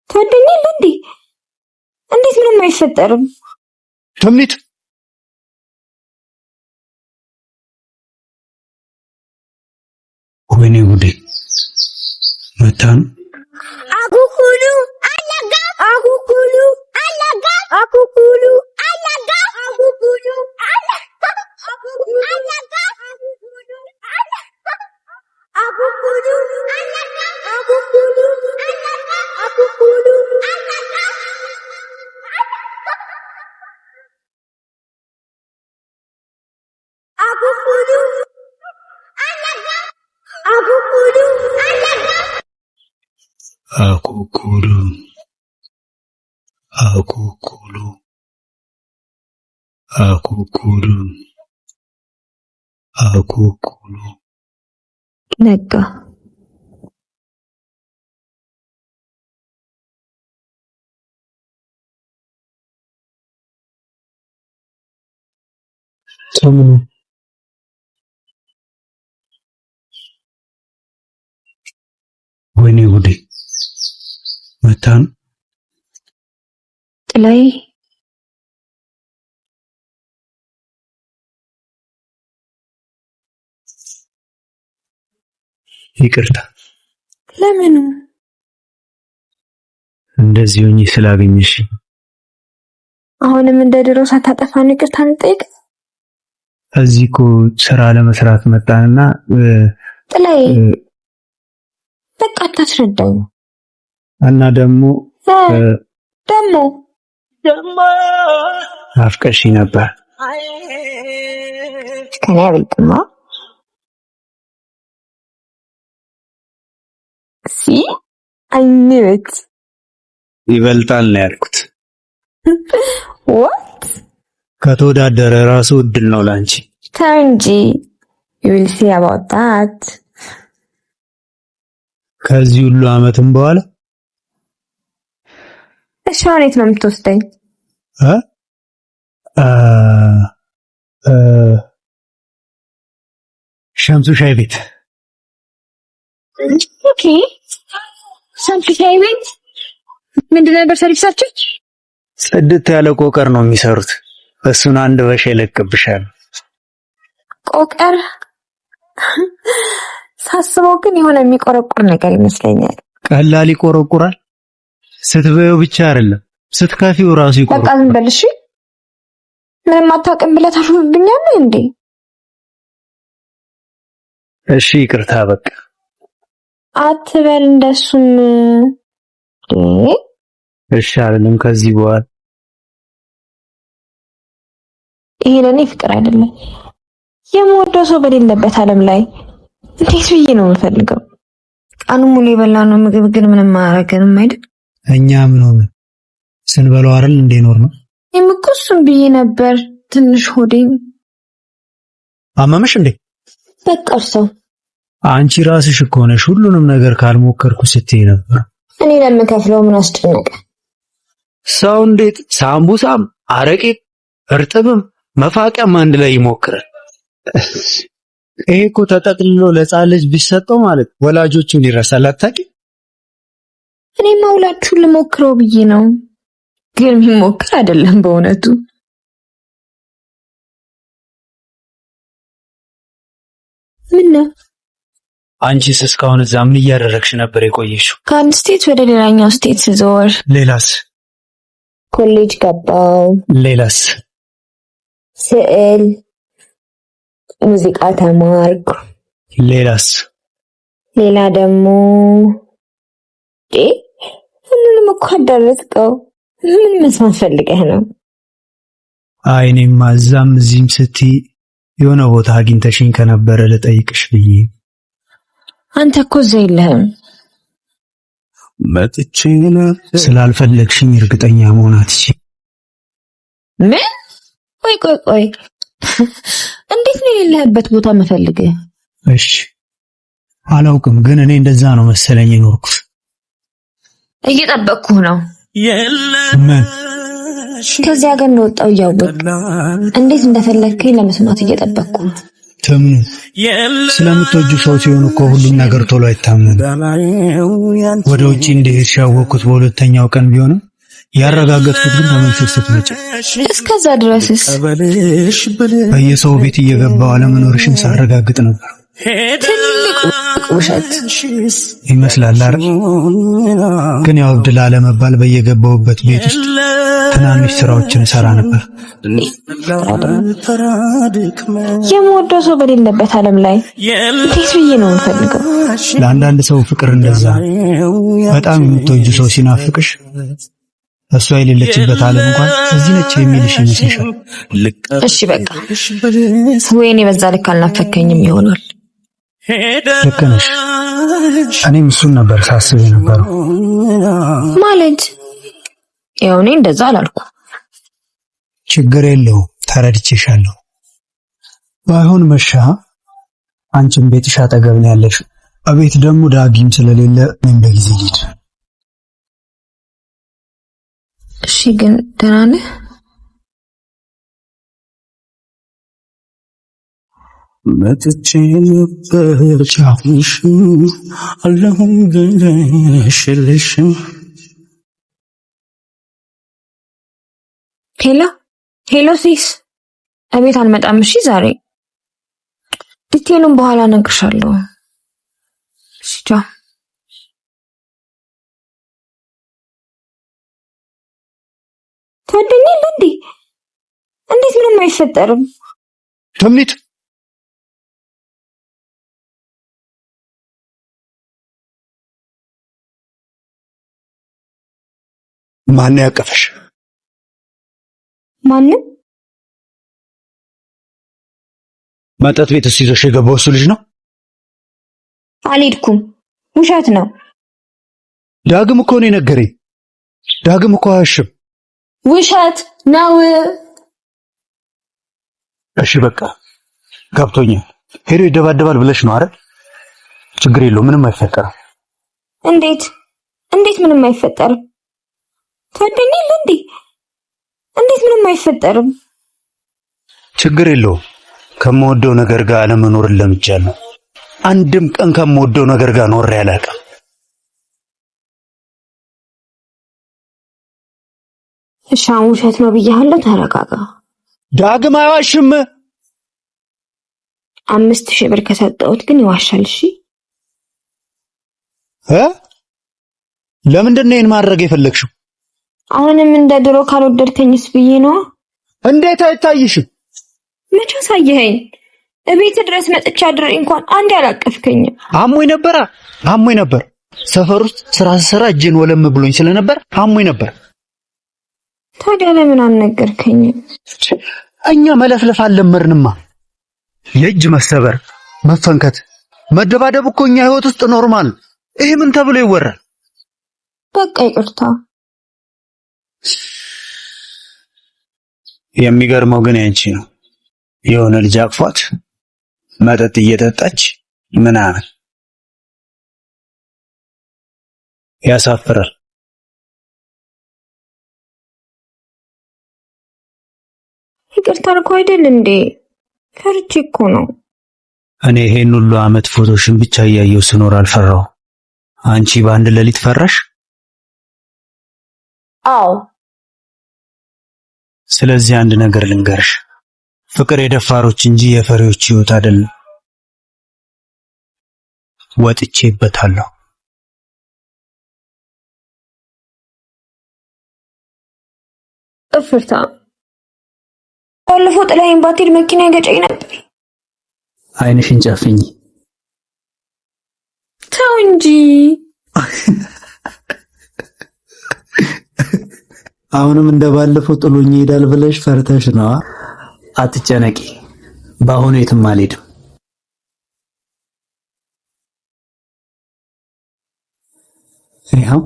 ትወደኛለህ እንዴ? እንዴት ምንም አይፈጠርም? ተምኔት ወይኔ ጉዴ መታን። አኩኩሉ አለጋ አኩኩሉ አለጋ አኩኩሉ አለጋ አኩኩሉ አለጋ አለጋ አኩኩሉ አለጋ አኩኩሉ አለጋ አኩኩሉ አለጋ። አኩኩሉ አለጋ አኩኩሉ አለጋ አኩኩሉ አኩኩሉ አኩኩሉ አኩኩሉ። ነጋ። ተምኑ ወይኔ ጉዴ መታን። ጥላይ ይቅርታ። ለምኑ? እንደዚህ ሆኜ ስላገኘሽ። አሁንም እንደ ድሮ ሳታጠፋ ነው ይቅርታ የምጠይቅ? እዚህ እኮ ስራ ለመስራት መጣንና ጥላይ በቃ አታስረዳኝ። እና ደግሞ ደግሞ ናፍቀሽ ነበር። ከኔ አይበልጥማ። See, I knew it. ይበልጣል ነው ያልኩት። What? ከተወዳደረ ራሱ እድል ነው ላንቺ። ተው እንጂ፣ you will see about that. ከዚህ ሁሉ አመትም በኋላ። እሺ፣ አሁን የት ነው የምትወስደኝ? እ እ እ ሸምሱ ሻይ ቤት። Okay፣ ሸምሱ ሻይ ቤት ምንድን ነበር service ኣችሁ? ጽድት ያለ ቆቀር ነው የሚሰሩት። እሱን አንድ በሻይ ይለቅብሻል። ቆቀር ሳስበው ግን የሆነ የሚቆረቁር ነገር ይመስለኛል። ቀላል ይቆረቁራል። ስትበየው ብቻ አይደለም፣ ስትከፊው ራሱ በቃ ይቆረቁራል። ዝም በል እሺ። ምንም አታውቅም ብለህ ታሾፍብኛለህ እንዴ? እሺ ይቅርታ በቃ። አትበል እንደሱም እንዴ። እሺ አይደለም ከዚህ በኋላ። ይሄ ለእኔ ፍቅር አይደለም። የምወደው ሰው በሌለበት ዓለም ላይ እንዴት ብዬ ነው የምፈልገው? ቀኑን ሙሉ የበላነው ምግብ ግን ምንም አያደርገንም አይደል? እኛ ምን ሆነ ስንበላው አይደል እንደ ኖር ነው። እኔም እኮ እሱን ብዬ ነበር። ትንሽ ሆዴን አመመሽ እንዴ? በቃ እርሰው። አንቺ ራስሽ እኮ ነሽ ሁሉንም ነገር ካልሞከርኩ ስትይ ነበር። እኔ ለምከፍለው ምን አስጨነቀ? ሰው እንዴት ሳምቡሳም አረቄ እርጥብም መፋቂያም አንድ ላይ ይሞክራል? ይሄ እኮ ተጠቅልሎ ለሕፃን ልጅ ቢሰጠው ማለት ወላጆቹን ይረሳል። አታውቂም? እኔማ ሁላችሁን ልሞክረው ብዬ ነው፣ ግን የሚሞክር አይደለም በእውነቱ። ምን ነው? አንቺስ እስካሁን እዛ ምን እያደረግሽ ነበር የቆየሽው? ከአንድ state ወደ ሌላኛው state ስዞር። ሌላስ? ኮሌጅ ገባው። ሌላስ? ስዕል፣ ሙዚቃ ተማርኩ። ሌላስ? ሌላ ደግሞ ሁሉንም እኮ አዳረስከው። ምን መስማት ፈልገህ ነው? አይ እኔማ እዛም እዚህም ስትይ የሆነ ቦታ አግኝተሽኝ ከነበረ ልጠይቅሽ ብዬ። አንተ እኮ እዛ የለህም። መጥቼ ነበር። ስላልፈለግሽኝ እርግጠኛ መሆን አትችይም። ምን? ቆይ ቆይ ቆይ፣ እንዴት ነው የሌለህበት ቦታ መፈልግህ? እሺ አላውቅም፣ ግን እኔ እንደዛ ነው መሰለኝ የኖርኩት። እየጠበቅኩህ ነው። ምን? ከዚህ ሀገር እንደወጣው እያወቅህ እንዴት እንደፈለግከኝ ለመስማት እየጠበቅኩ ነው። ትምኑ ስለምትወጂው ሰው ሲሆን እኮ ሁሉም ነገር ቶሎ አይታመንም። ወደ ውጭ እንደሄድሽ ያወቅኩት በሁለተኛው ቀን ቢሆንም ያረጋገጥኩት ግን ተመልሰሽ ስትመጪ። እስከዛ ድረስስ በየሰው ቤት እየገባው አለመኖርሽን ሳረጋግጥ ነበር። ትልቅ ውሸት ይመስላል አይደል? ግን ያው እብድ ላለመባል በየገባሁበት ቤት ውስጥ ትናንሽ ስራዎችን እሰራ ነበር። የምወደው ሰው በሌለበት ዓለም ላይ እንዴት ብዬ ነው የምፈልገው? ለአንዳንድ ሰው ፍቅር እንደዛ በጣም የምትወጂው ሰው ሲናፍቅሽ እሷ የሌለችበት ዓለም እንኳን እዚህ ነች የሚልሽ ይመስልሻል። እሺ በቃ ወይኔ፣ በዛ ልክ አልናፈከኝም ይሆናል። ልክ ነሽ። እኔም እሱን ነበር ሳስብ የነበረው። ማለት ያው እኔ እንደዛ አላልኩ። ችግር የለውም ተረድቼሻለሁ። ባይሆን መሻ አንቺም ቤትሽ አጠገብ ነው ያለሽው። እቤት ደግሞ ዳጊም ስለሌለ እኔም በጊዜ ልሂድ። እሺ ግን ደህና ነህ? መጥቼ ነበር ጫፍሽ አለሁም ብለሽልሽ። Hello hello፣ sis እቤት አልመጣም። እሺ ዛሬ detail ኡን በኋላ እነግርሻለሁ። እሺ ቻው። ትወደኛለህ እንዴ? እንዴት ምንም አይፈጠርም? ትምኒት ማን ያቀፈሽ? ማንም። መጠጥ ቤት እሱ ይዞሽ የገባው እሱ ልጅ ነው? አልሄድኩም። ውሸት ነው። ዳግም እኮ ነው የነገረኝ። ዳግም እኮ አያሽም። ውሸት ነው። እሺ በቃ ገብቶኛል። ሄዶ ይደባደባል ብለሽ ነው አይደል? ችግር የለውም ምንም አይፈጠርም። እንዴት እንዴት ምንም አይፈጠርም? ትወደኛለህ እንዴ? እንዴት ምንም አይፈጠርም? ችግር የለውም። ከምወደው ነገር ጋር አለመኖርን ለምጃለሁ። አንድም ቀን ከምወደው ነገር ጋር ኖሬ አላውቅም። እሺ አሁን ውሸት ነው ብያለሁ። ተረጋጋ። ዳግም አይዋሽም። 5,000 ብር ከሰጠሁት ግን ይዋሻል። እሺ እ ለምንድን ነው ይሄን ማድረግ የፈለግሽው? አሁንም እንደ ድሮ ካልወደድከኝስ ብዬ ነው። እንዴት አይታይሽም? መቼ አሳየኸኝ? እቤት ድረስ መጥቻ አድሬ እንኳን አንድ አላቀፍከኝም። አሞኝ ነበራ፣ አሞኝ ነበር። ሰፈር ውስጥ ስራ ስሰራ እጄን ወለም ብሎኝ ስለነበር አሞኝ ነበር። ታዲያ ለምን አልነገርከኝም? እኛ መለፍለፍ አልለመድንማ። የእጅ መሰበር፣ መፈንከት፣ መደባደብ እኮ እኛ ህይወት ውስጥ normal። ይሄ ምን ተብሎ ይወራል? በቃ ይቅርታ። የሚገርመው ግን ያንቺ ነው። የሆነ ልጅ አቅፏት መጠጥ እየጠጣች ምናምን ያሳፍራል። ይቅርታ አልኩህ አይደል እንዴ? ፈርቼ እኮ ነው። እኔ ይሄን ሁሉ አመት ፎቶሽን ብቻ እያየሁ ስኖር አልፈራሁ። አንቺ በአንድ ሌሊት ፈራሽ? አዎ። ስለዚህ አንድ ነገር ልንገርሽ፣ ፍቅር የደፋሮች እንጂ የፈሪዎች ህይወት አይደለም። ወጥቼበታለሁ። እፍርታ ባለፈው ጥላዬን ባትሄድ መኪና ይገጨኝ ነበር። ዓይንሽን ጨፍኝ። ተው እንጂ። አሁንም እንደባለፈው ጥሎኝ ይሄዳል ብለሽ ፈርተሽ ነው? አትጨነቂ፣ በአሁኑ የትም አልሄድም። ይኸው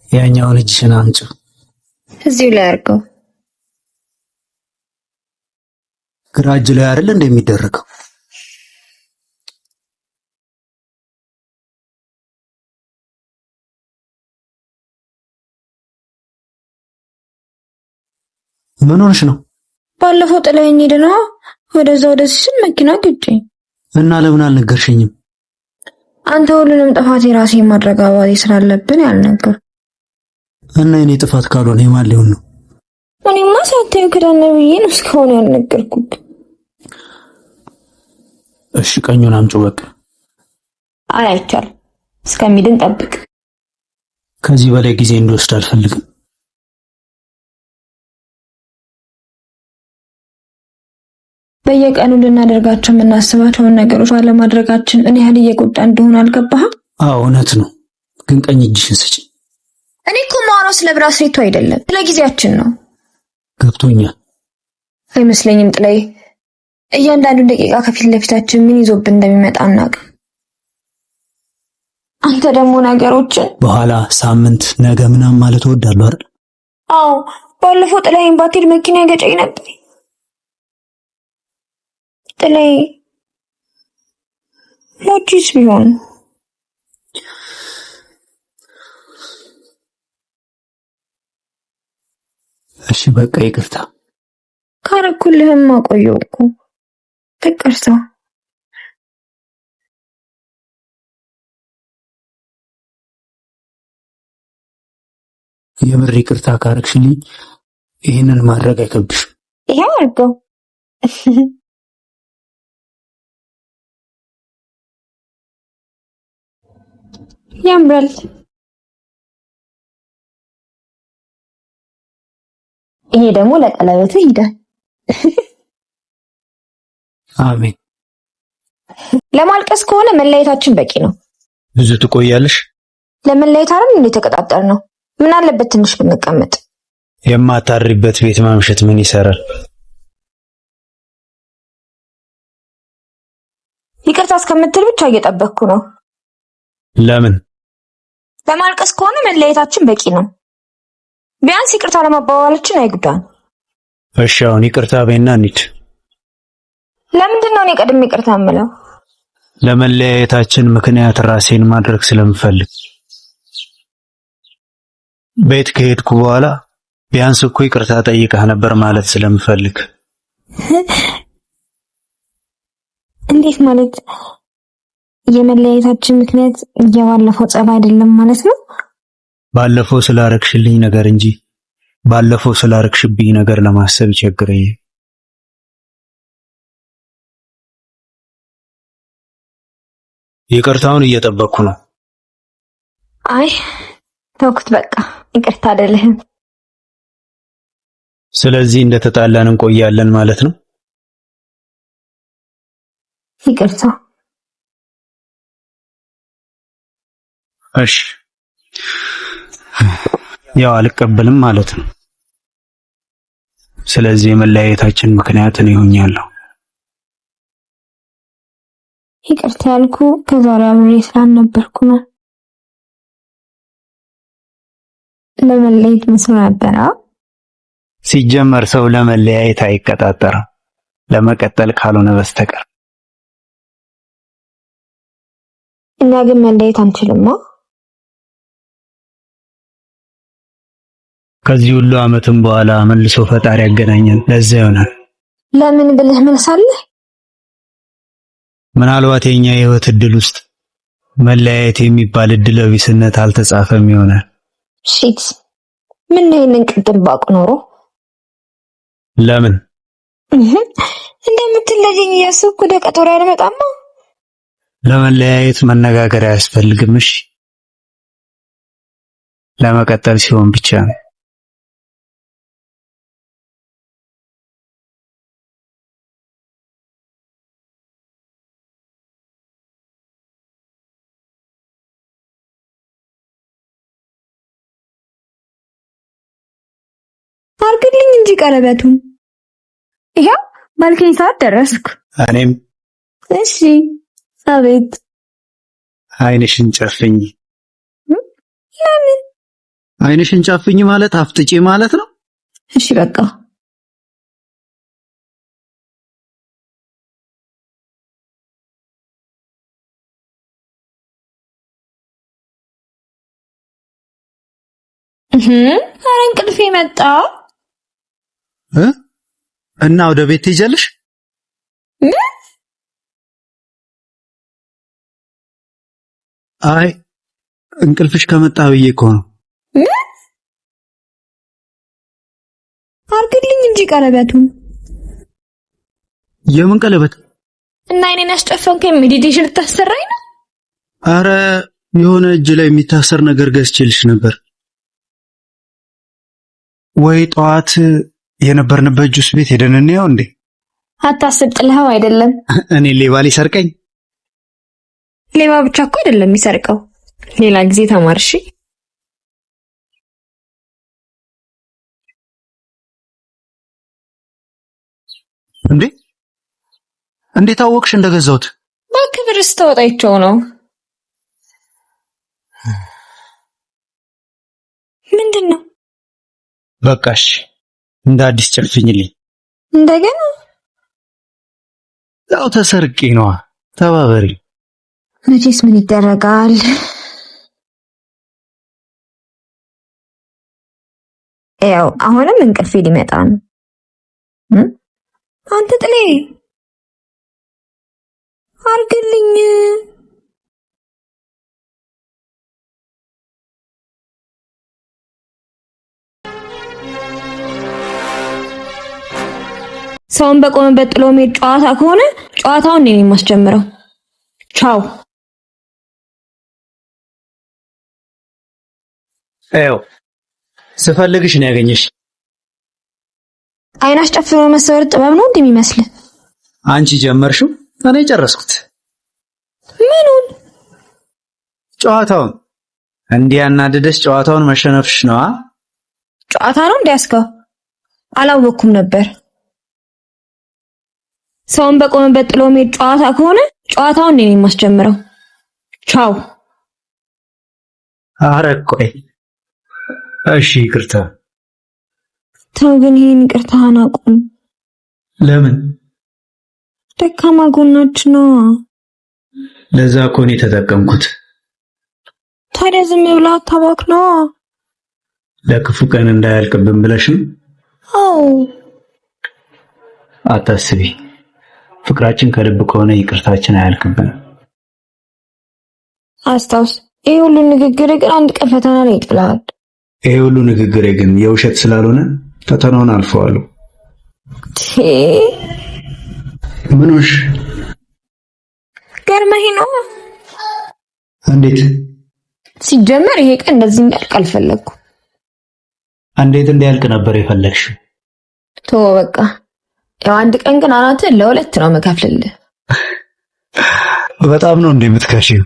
ያኛውን እጅሽን አምጪው። እዚሁ ላይ አድርገው። ግራ እጅ ላይ አይደል እንደሚደረገው? ምን ሆነሽ ነው? ባለፈው ጥለኸኝ ሄደህ ነዋ። ወደዛ ወደዚህ ስል መኪና ገጨኝ። እና ለምን አልነገርሽኝም? አንተ ሁሉንም ጥፋት የራሴ ማድረግ አባዜ ስላለብን ያልነገርኩህ። እና የኔ ጥፋት ካልሆነ የማን ሊሆን ነው? እኔማ ሳታየው ክዳን ብዬ ነው እስካሁን ያልነገርኩህ። እሺ ቀኙን አምጪው በቃ። አይ አይቻልም፣ እስከሚድን ጠብቅ። ከዚህ በላይ ጊዜ እንዲወስድ አልፈልግም። በየቀኑ ልናደርጋቸው የምናስባቸውን ነገሮች ባለማድረጋችን እኔ ያህል እየጎዳ እንደሆነ አልገባህም? አዎ እውነት ነው፣ ግን ቀኝ እጅሽን ስጪ። እኔ እኮ የማወራው ስለ ብራስሌቱ አይደለም፣ ስለ ጊዜያችን ነው። ገብቶኛል። አይመስለኝም ጥላይ። እያንዳንዱ ደቂቃ ከፊት ለፊታችን ምን ይዞብን እንደሚመጣ አናውቅም። አንተ ደግሞ ነገሮችን በኋላ ሳምንት፣ ነገ ምናምን ማለት እወዳለሁ አይደል? አዎ፣ ባለፈው ጥላዬን ባትሄድ መኪና ይገጨኝ ነበር። ጥላይ ሞቼስ ቢሆን እሺ በቃ ይቅርታ ካረኩልህም አቆየው እኮ ይቅርታ። የምር ይቅርታ ካረግሽልኝ ይህንን ማድረግ አይከብድሽም። ይሄው አድርገው። ያምራል። ይሄ ደግሞ ለቀለበቱ ይሄዳል። አሜን። ለማልቀስ ከሆነ መለያየታችን በቂ ነው። ብዙ ትቆያለሽ? ለመለያየት አይደል እንዴ የተቀጣጠር ነው? ምን አለበት ትንሽ ብንቀመጥ? የማታድሪበት ቤት ማምሸት ምን ይሰራል? ይቅርታ እስከምትል ብቻ እየጠበቅኩ ነው። ለምን? ለማልቀስ ከሆነ መለያየታችን በቂ ነው። ቢያንስ ይቅርታ ለማባባላችን አይጉዳን። እሺ አሁን ይቅርታ በይና እንሂድ። ለምንድን ነው እኔ ቀድሜ ይቅርታ የምለው? ለመለያየታችን ምክንያት ራሴን ማድረግ ስለምፈልግ። ቤት ከሄድኩ በኋላ ቢያንስ እኮ ይቅርታ ጠይቀህ ነበር ማለት ስለምፈልግ። እንዴት ማለት? የመለያየታችን ምክንያት የባለፈው ጸብ አይደለም ማለት ነው? ባለፈው ስላረግሽልኝ ነገር እንጂ ባለፈው ስላረግሽብኝ ነገር ለማሰብ ይቸግረኛል። ይቅርታውን እየጠበቅኩ ነው። አይ ተውኩት፣ በቃ ይቅርታ አይደለህም። ስለዚህ እንደተጣላን እንቆያለን ማለት ነው። ይቅርታ። እሺ፣ ያው አልቀበልም ማለት ነው። ስለዚህ የመለያየታችን ምክንያት እኔ ሆኛለሁ። ይቅርታ ያልኩ ከዛሬ አብሬ ስላልነበርኩ ነው። ለመለየት መስሎ ነበር። ሲጀመር ሰው ለመለያየት አይቀጣጠርም፣ ለመቀጠል ካልሆነ በስተቀር። እኛ ግን መለየት አንችልማ። ከዚህ ሁሉ ዓመትም በኋላ መልሶ ፈጣሪ ያገናኘን ለዛ ይሆናል። ለምን ብለህ መልሳለህ? ምናልባት የኛ የህይወት እድል ውስጥ መለያየት የሚባል እድለ ቢስነት አልተጻፈም ይሆናል። ሺት ምን ነው ይሄንን ቅድም ባውቅ ኖሮ። ለምን እንደምትለየኝ እያሰብኩ ወደ ቀጠሮ አልመጣማ። ለመለያየት መነጋገር አያስፈልግም። እሺ ለመቀጠል ሲሆን ብቻ ነው። አርግልኝ እንጂ ቀለበቱን። ይኸው ባልከኝ ሰዓት ደረስኩ። እኔም እሺ። አቤት። ዓይንሽን ጨፍኝ። ለምን ዓይንሽን ጨፍኝ ማለት አፍጥጪ ማለት ነው? እሺ በቃ ኧረ እንቅልፌ መጣ። እ እና ወደ ቤት ትሄጃለሽ? ምን? አይ እንቅልፍሽ ከመጣ ብዬ እኮ ነው። ምን? አርግልኝ እንጂ ቀለበቱን። የምን ቀለበት? እና አይኔን ያስጨፈንከኝ meditation ልታሰራኝ ነው? አረ የሆነ እጅ ላይ የሚታሰር ነገር ገዝቼልሽ ነበር። ወይ ጠዋት የነበርንበት ጁስ ቤት ሄደን እንየው እንዴ? አታስብ፣ ጥለኸው አይደለም። እኔ ሌባ ሊሰርቀኝ? ሌባ ብቻ እኮ አይደለም የሚሰርቀው። ሌላ ጊዜ ተማር እሺ። እንዴ እንዴት አወቅሽ እንደገዛሁት? በክብር ስታወጣቸው ነው። ምንድን ነው? በቃሽ፣ እንደ አዲስ ጨፍኝልኝ። እንደገና? ያው ተሰርቄ ነዋ። ተባበሪ። መቼስ ምን ይደረጋል። ያው አሁንም እንቅልፌ ሊመጣ ነው። አንተ ጥሌ አርግልኝ። ሰውን በቆመበት ጥሎ መሄድ ጨዋታ ከሆነ ጨዋታውን እኔ ነኝ የማስጀምረው። ቻው። ይኸው ስፈልግሽ ነው ያገኘሽ። አይን አስጨፍሮ መሰወር ጥበብ ነው እንዴ የሚመስልህ? አንቺ ጀመርሽው፣ እኔ ጨረስኩት። ምኑን? ጨዋታውን። እንዲህ ያናደደሽ ጨዋታውን መሸነፍሽ ነዋ። ጨዋታ ነው እንዲያስከው አላወቅኩም ነበር። ሰውን በቆመበት ጥሎ መሄድ ጨዋታ ከሆነ ጨዋታውን እኔ ነኝ የማስጀምረው። ቻው። ኧረ ቆይ፣ እሺ ይቅርታ። ተው ግን ይሄን ይቅርታህን አቁም። ለምን? ደካማ ጎናችን ነው። ለዛ እኮ ነው የተጠቀምኩት። ታዲያ ዝም ብለህ አታባክነዋ። ለክፉ ቀን እንዳያልቅብን ብለሽ ነው? አዎ። አታስቢ፣ ፍቅራችን ከልብ ከሆነ ይቅርታችን አያልቅብንም። አስታውስ፣ ይሄ ሁሉ ንግግር ግን አንድ ቀን ፈተና ላይ ይጥልሃል። ይሄ ሁሉ ንግግሬ ግን የውሸት ስላልሆነ ፈተናውን አልፈዋለሁ። ምን ሆንሽ? ገርመህ ነው። እንዴት? ሲጀመር ይሄ ቀን እንደዚህ እንዲያልቅ አልፈለግኩም። እንዴት እንዲያልቅ ነበር የፈለግሽው? ተወው በቃ። ያው አንድ ቀን ግን አናትህን ለሁለት ነው የምከፍልልህ። በጣም ነው እንዴ የምትከሺው?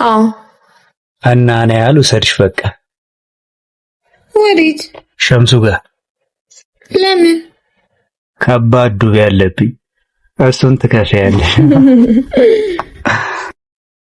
አዎ። እና እኔ ያህል ውሰድሽ በቃ። ወዴት? ሸምሱ ጋር። ለምን? ከባድ ዱቤ ያለብኝ እሱን ትከፍያለሽ።